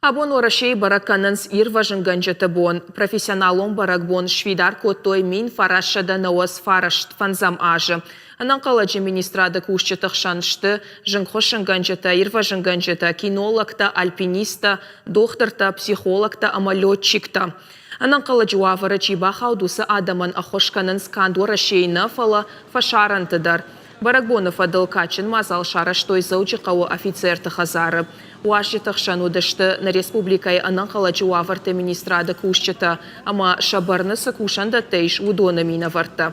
Абон Уӕрӕсейы бӕрӕг кӕнынц ирвӕзынгӕнджыты бон. Профессионалон бӕрӕгбон сфидар кодтой 1999 фӕндзӕм азы. Ӕнӕнхъӕлӕджы министрады кусджыты хсӕн сты зынгхуыссынгӕнджытӕ, ирвӕзынгӕнджытӕ, кинологтӕ, альпинисттӕ, дохтыртӕ, психологтӕ ӕмӕ летчиктӕ. Ӕнӕнхъӕлӕджы уавӕры чи бахауд, уыцы адӕмӕн ӕххуыс кӕнынц канд Уӕрӕсейы нӕ, фӕлӕ фӕсарӕнты дӕр. Бӕрӕгбоны фӕдыл кадджын мадзал сарӕзтой Дзӕуджыхъӕуы офицерты хӕдзары. Уазджыты хсӕн уыдысты нӕ республикӕйы ӕнӕнхъӕлӕджы уавӕрты министрады кусджытӕ ӕмӕ сӕ бӕрны цы кусӕндӕттӕ ис, уыдоны минӕвӕрттӕ.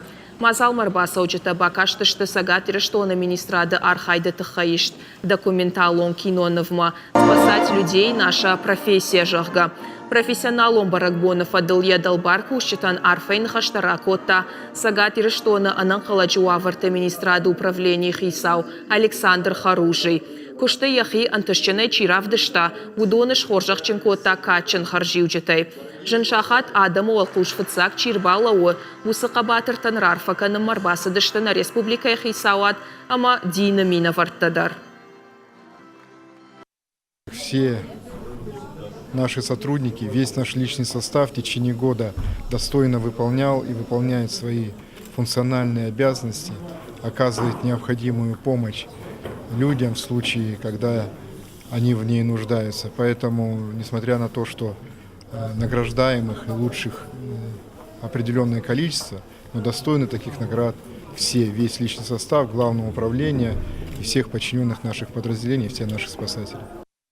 Мадзалмӕ ӕрбацӕуджытӕ бакастысты Цӕгат Ирыстоны министрады архайды тыххӕй ист документалон кинонывмӕ «Спасать людей – наша профессия», зӕгъгӕ. Профессионалон бӕрӕгбоны фӕдыл йӕ дӕлбар кусджытӕн арфӕйы ныхӕстӕ ракодта Цӕгат Ирыстоны ӕнӕнхъӕлӕджы уавӕрты министрады управленийы хицау Александр Харужий. Куысты йӕхи ӕнтыстджынӕй чи равдыста, уыдоны схорзӕхджын кодта кадджын хӕрзиуджытӕй. Зын сахат адӕмы уӕлхъус фыццаг чи рбалӕууы, уыцы хъӕбатыртӕн раарфӕ кӕнынмӕ ӕрбацыдысты нӕ республикӕйы хицауад ӕмӕ дины минӕвӕрттӕ дӕр. Все наши сотрудники, весь наш личный состав в течение года достойно выполнял и выполняет свои функциональные обязанности, оказывает необходимую помощь людям в случае, когда они в ней нуждаются. Поэтому, несмотря на то, что награждаемых и лучших определенное количество, но достойны таких наград все, весь личный состав Главного управления и всех подчиненных наших подразделений, все наши спасатели.